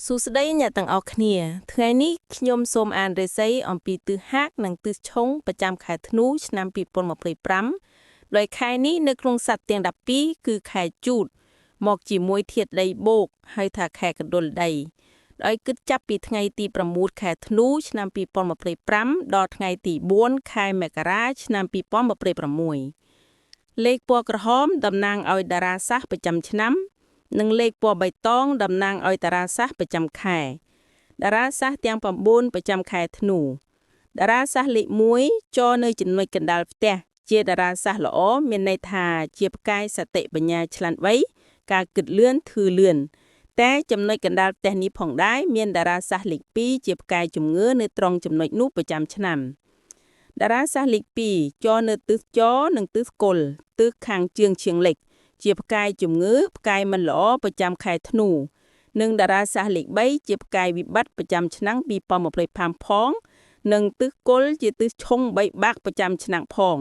សួស្តីអ្នកទាំងអស់គ្នា ថ្ងៃនេះខ្ញុំសូមអានរាសីអំពីទិសហាកនិងទិសឆុងប្រចាំខែធ្នូឆ្នាំ2025ដោយខែនេះនៅក្នុងសត្វទាំង12គឺខែជូតមកជាមួយធាតុដីបូកហៅថាខែកណ្ដុលដីដោយគិតចាប់ពីថ្ងៃទី9ខែធ្នូឆ្នាំ2025ដល់ថ្ងៃទី4ខែមករាឆ្នាំ2026លេខពណ៌ក្រហមតំណាងឲ្យតារាសាស្ត្រប្រចាំឆ្នាំ និងលេខពណ៌បៃតងតំណាងឲ្យតារាសាស្ត្រប្រចាំខែតារាសាស្ត្រទាំង9ប្រចាំខែធ្នូតារាសាស្ត្រលេខ1ចរនៅចំណុចកណ្ដាលផ្ទះជាតារាសាស្ត្រល្អមានន័យថាជាផ្កាយសតិបញ្ញាឆ្លាតវៃការគិតលឿនធឺលឿនតែចំណុចកណ្ដាលផ្ទះនេះផងដែរមានតារាសាស្ត្រលេខ2ជាផ្កាយជំងឺនៅត្រង់ចំណុចនោះប្រចាំឆ្នាំតារាសាស្ត្រលេខ2ចរនៅទិសចរនិងទិសកុលទិសខាងជើងឈៀងលិច ជាផ្កាយជំងឺផ្កាយមិនល្អប្រចាំខែធ្នូនិងតារាសាស្ត្រលេខ3ជាផ្កាយវិបត្តិប្រចាំឆ្នាំ2025ផង និងទិសកុលជាទិសឆុងបីបាក់ប្រចាំឆ្នាំផង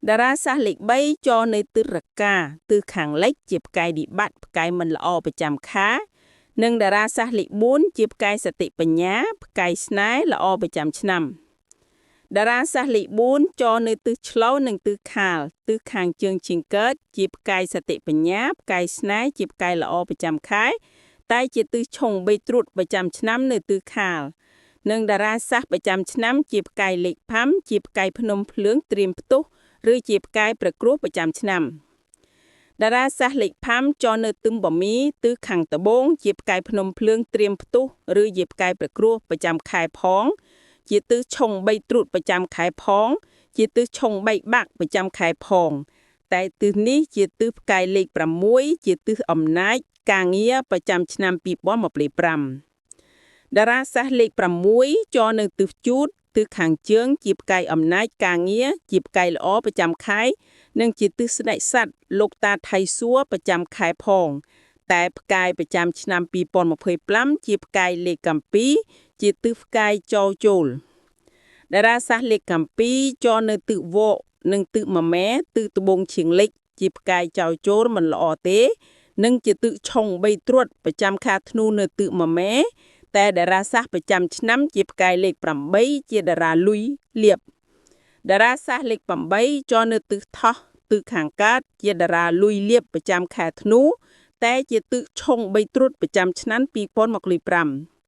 តារាសាស្ត្រលេខ3ចរនៅទិសរកាទិសខាងលិចជាផ្កាយវិបត្តិផ្កាយមិនល្អប្រចាំខែនិងតារាសាស្ត្រលេខ4ជាផ្កាយសតិបញ្ញាផ្កាយស្នេហ៍ល្អប្រចាំឆ្នាំតារាសាស្ត្រលេខ4ចរនៅទិសឆ្លូវនិងទិសខាលទិសខាងជើងឈៀងកើតជាផ្កាយសតិបញ្ញាផ្កាយស្នេហ៍ជាផ្កាយល្អប្រចាំខែតែជាទិសឆុងបីត្រួតប្រចាំឆ្នាំនៅទិសខាលនិងតារាសាស្ត្រប្រចាំឆ្នាំជាផ្កាយលេខ5ជាផ្កាយភ្នំភ្លើងត្រៀមផ្ទុះឬជាផ្កាយប្រគ្រោះប្រចាំឆ្នាំតារាសាស្ត្រលេខ5ចរនៅទឹមបមីទិសខាងត្បូងជាផ្កាយភ្នំភ្លើងត្រៀមផ្ទុះឬជាផ្កាយប្រគ្រោះប្រចាំខែផង ជាទិសឆុងបីត្រួតប្រចាំខែផង ជាទិសឆុងបីបាក់ប្រចាំខែផង តែទិសនេះជាទិសផ្កាយលេខ6ជាទិសអំណាចការងារប្រចាំឆ្នាំ2025តារាសាស្ត្រលេខ6ចរនៅទិសជូតទិសខាងជើងជាផ្កាយអំណាចការងារជាផ្កាយល្អប្រចាំខែនិងជាទិសស្ដេចសត្វលោកតាថៃសួរប្រចាំខែផង តែផ្កាយប្រចាំឆ្នាំ2025ជាផ្កាយលេខ7ជាទិសផ្កាយចោជោលតារាសាស្ត្រលេខ7ចរនៅទិសវកនិងទិសមមែទិសត្បូងឈៀងលិចជាផ្កាយចោជោលមិនល្អទេ និងជាទិសឆុងបីត្រួតប្រចាំខែធ្នូនៅទិសមមែតែតារាសាស្ត្រប្រចាំឆ្នាំជាផ្កាយលេខ8ជាតារាលុយលៀបតារាសាស្ត្រលេខ8ចរនៅទិសថោះទិសខាងកើតជាតារាលុយលៀបប្រចាំខែធ្នូតែជាទិសឆុងបីត្រួតប្រចាំឆ្នាំ2025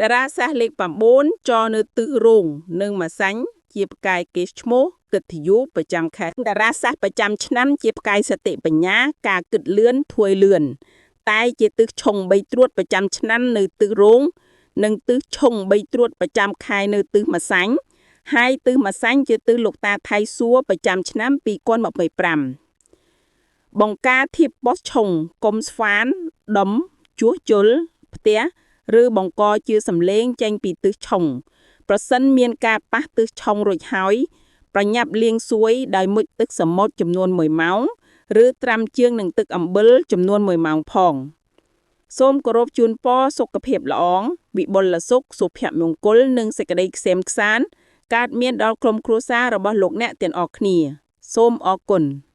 តារាសាស្ត្រលេខ9ចរនៅទិសរោងនិងម៉ាសាញ់ជាផ្កាយគេឈ្មោះកិត្តិយសប្រចាំខែតារាសាស្ត្រប្រចាំឆ្នាំជាផ្កាយសតិបញ្ញាការគិតលឿនធ្វើលឿនតែជាទិសឆុងបីត្រួតប្រចាំឆ្នាំនៅទិសរោងនិងទិសឆុងបីត្រួតប្រចាំខែនៅទិសម៉ាសាញ់ហើយទិសម៉ាសាញ់ជាទិសលោកតាថៃសួរប្រចាំឆ្នាំ2025បង្ការធៀបបោះឆុងកុំស្វានដុំជួសជុលផ្ទះឬបង្កជាសម្លេងចេញពីទិសឆុងប្រសិនមានការប៉ះទិសឆុងរួចហើយប្រញាប់លាងសួយដោយមុជទឹកសមុទ្រចំនួន1ម៉ោងឬត្រាំជើងនឹងទឹកអំបិលចំនួន1ម៉ោងផងសូមគោរពជូនពរសុខភាពល្អវិបុលសុខសុភមង្គលនិងសេចក្តីក្សេមក្សាន្តកើតមានដល់ក្រុមគ្រួសាររបស់លោកអ្នកទាំងអស់គ្នាសូមអរគុណ។